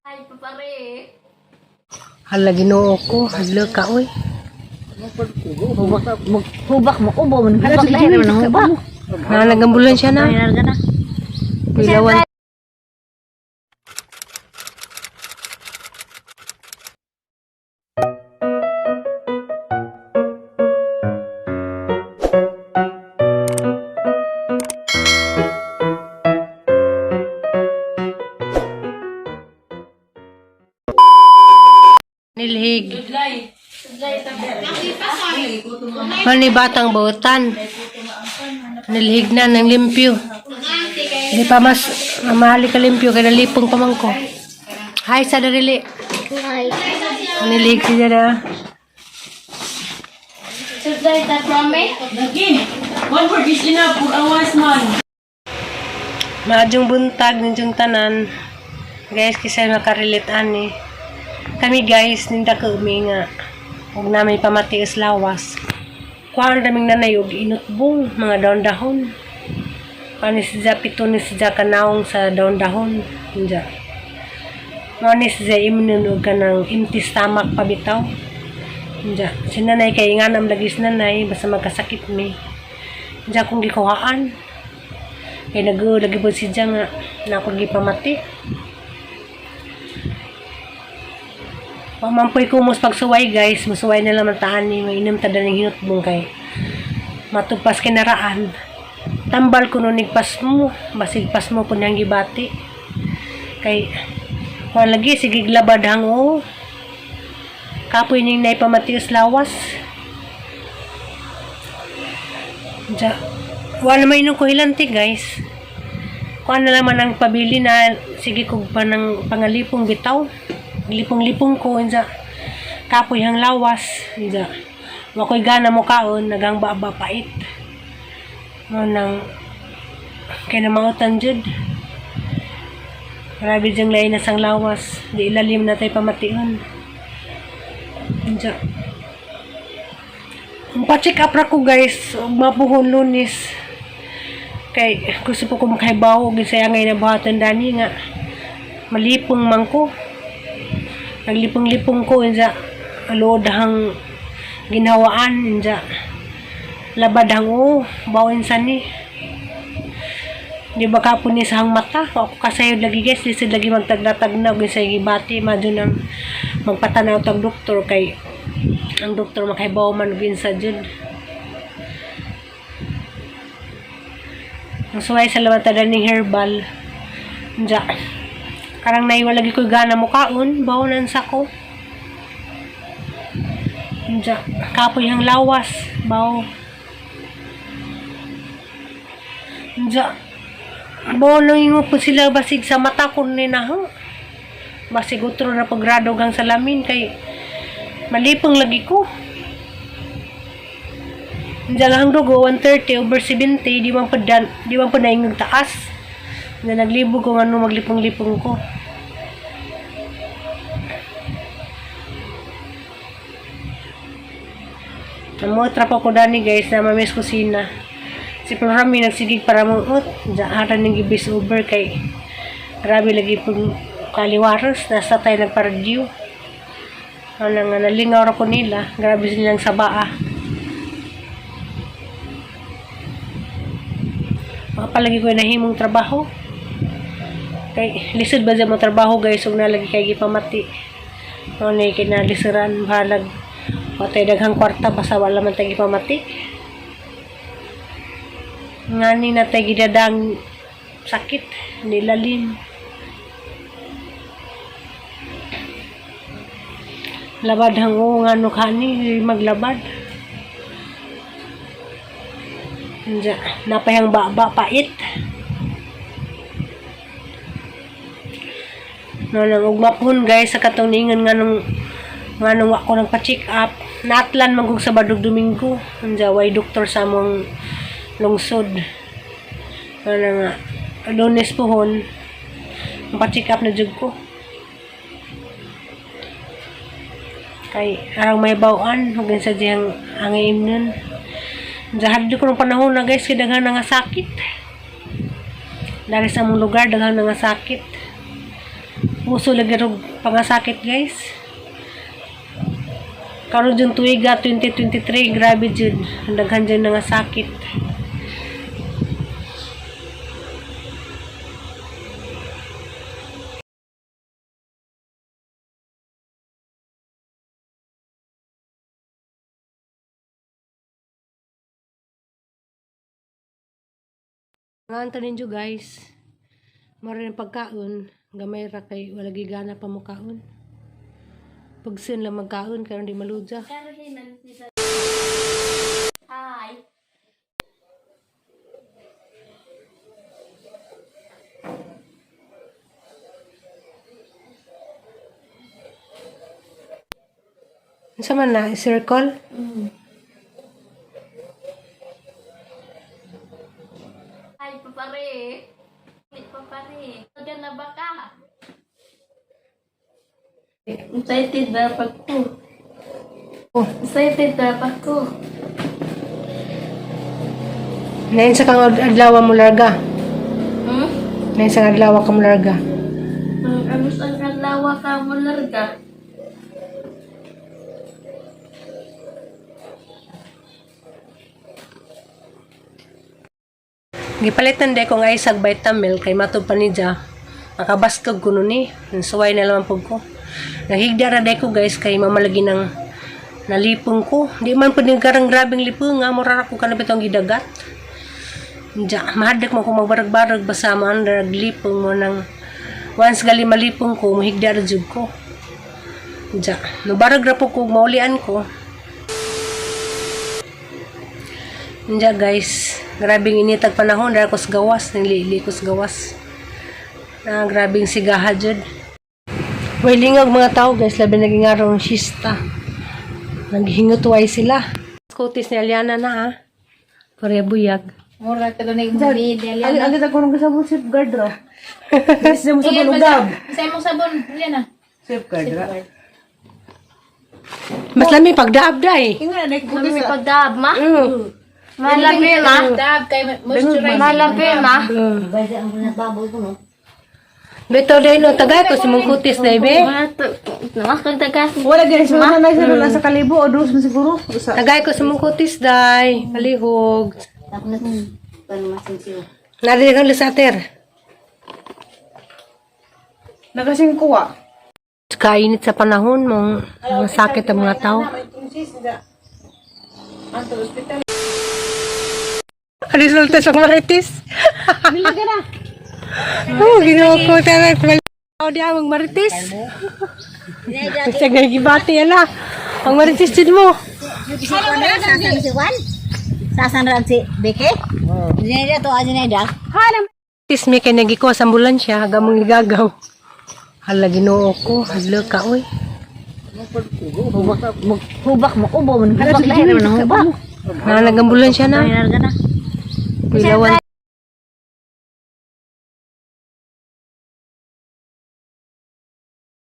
Ay, papare. Hala, Ginoo ko, hadlo ka oy. Hubak, hubak mo ubo man hubak lahi man hubak. Na nagambulansya na. Ay, na. Pilawan. Nilhig. Mani batang bautan. Nilhig na ng limpyo. Di pa mas mamahali ka limpyo kay nalipong pa man ko. Hi sa darili. Hi. Nilhig siya na. Sudlay ta prome. Lagi. One word is enough for a wise man. Maadyong buntag ninyong tanan. Guys, kisay makarelate ani. Kami guys, ninda ka uminga. Huwag na may pamatiis lawas. Kuhaan raming nanay og inutbong mga daon-dahon. Ani siya pito ni siya kanaong sa daon-dahon. Inja. Mao ni siya imnon og kanang empty stomach pabitaw. Inja. Si nanay kay nga nam lagi si nanay basta magkasakit mi. Inja kung gikuhaan. Kay nag lagi po siya nga na ako gipamati. Pamampoy ko mos pagsuway guys, masuway na lang taan ni mainom ta ng hinutbong kay matupas kinaraan. Tambal ko nun pas mo, basig pas mo kun niyang gibati. Kay wala lagi sige glabad hang o. Kapoy ning naipamatios lawas. Ja, wala may inom ko hilanti guys. Kuan na naman ang pabili na sige kog pa ng pangalipong bitaw. Lipong-lipong ko inja. Kapoy hang lawas inja. Wa ko'y gana mo kaon nagang baba pait. Mo nang kay namautan jud. Grabe diyang lain na sang lawas. Di ilalim na tayo pamation. Inja. Pa-check up ra ko guys, ug mapuhon Lunes. Kay gusto po ko makahibaw og insay angay nabuhatan dani nga malipong man ko. Naglipong-lipong ko insa luod hang ginhawaan insa labad hang o bawin sa ni. Di ba ka po ni sa hang mata? Wa ko kasayod lagi guys, lisod lagi magtagna-tagna og insay gibati madyo nang magpatanaw tag doktor kay ang doktor makahibaw man og insa jud. Ang suway sa laman tada ning herbal. Diya. Karang naiwa lagi ko'y gana mo kaon, bawonan sa ko. Diya. Kapoy hang lawas, bawo. Diya. Bawo lang yung po sila basig sa mata ko ni naho. Basig utro na paggrado gang salamin kay malipong lagi ko. Diyan ang dugo, 130 over 70, di man pa, dan, di man pa naingog taas. Na naglibog ko ano maglipong-lipong ko. Namutra pa ko dani guys na mamiss kusina. Si Florami nagsigig para mo ut. Diyan ng ibis over kay grabe lagi pong kaliwaros. Nasa tayo nagparadyo. Ano nga, nalingaw ra ko nila. Grabe silang sabaa. Makapalagi ko yung nahimong trabaho. Kay, lisod ba dyan mo trabaho guys, ug nalagi kay gipamati. Ano na yung kinalisuran, bahalag. Patay daghang kwarta, basta wala man tayo gipamati. Ngani na tayo gidadang sakit, nilalim. Labad hango nga no kani, maglabad. Diya, napayang baba pait. No nang ugmapon guys sa katong niingon nga nung ako nagpa-check up, naatlan man kog Sabado ug Domingo. Anja way doktor sa among lungsod. No na nga Lunes pohon pa-check up na jud ko. Kay arang may bawaan ug sa diyang angay imnon. Zahad ko ng panahon na guys, kay daghan na nga sakit. Dari sa among lugar, daghan na nga sakit. Uso lagi rog pangasakit, guys. Karon jud tuiga 2023, grabe jud. Ang daghan jud nga sakit. Nga ninyo, guys. Mara ng pagkaon, gamay ra kay wala gigana pa mo kaon. Pagsin lang magkaon karon di maludya. Hi. Unsa man na circle? Hi, papare. Hi, papare. Taga na ba ka? Excited na pa ko. Oh. Excited na pa ko. Nain sa kang adlaw mo larga. Hmm? Nain sa adlaw ka mo larga. Ang amus ang adlaw ka mo larga. Gipalit nan kong isag Vitamilk kay matod pa ni ja. Makabaskog ko nun eh. Suway na lang pug ko. Nahigda ra day ko, guys, kay mamalagi ng nalipong ko. Di man pud ni karang grabeng lipong nga mura ra ko kanabit ang gidagat. Ja, mahadlok mo ko magbarag-barag basta mo under lipong mo nang once gali malipong ko, mahigda ra jud ko. Ja, nubarag ra po ko maulian ko. Diya, guys, grabing initag panahon dahil ko sa gawas, nilili ko sa gawas. Na grabing sigaha jud. Way lingag mga tao, guys, labi naging araw ng sista. Naghingutway sila. Kutis ni Aliana na ah. Korea buyag. Mura ka na yung bili. Ali ali ta kuno sa safeguard ra. Kasi mo sa lugab. Sa imong sabon, Liana. Safeguard ra. Mas lami pagdaab day. Ingon na ko Mami pagdab ma. Malami ma. Dab kay moisturizer. Malami ma. Beto day no tagay ko sa mong kutis day be. Wala gani sa mga na sa sa kalibo o dos man siguro. Usa. Tagay ko sa mong kutis day. Palihog. Nari kang lisater. Nagasing kuwa. Kainit sa panahon mong masakit ang mga tao. Resulta sa marites. Oh, ginawa ko talaga. Oh, di ang marites. Sa gibati ala. Ang marites din mo. Sasan si Juan? Sasan ran si Beke? Zinaida to, Zinaida. Marites mi kay nagiko sa ambulansya haga mong gigagaw. Hala, Ginoo ko, hala ka oy. Hubak mo, ubo mo. Hubak lahi naman ang hubak. Na nagambulansya na. Larga na. Pilawan.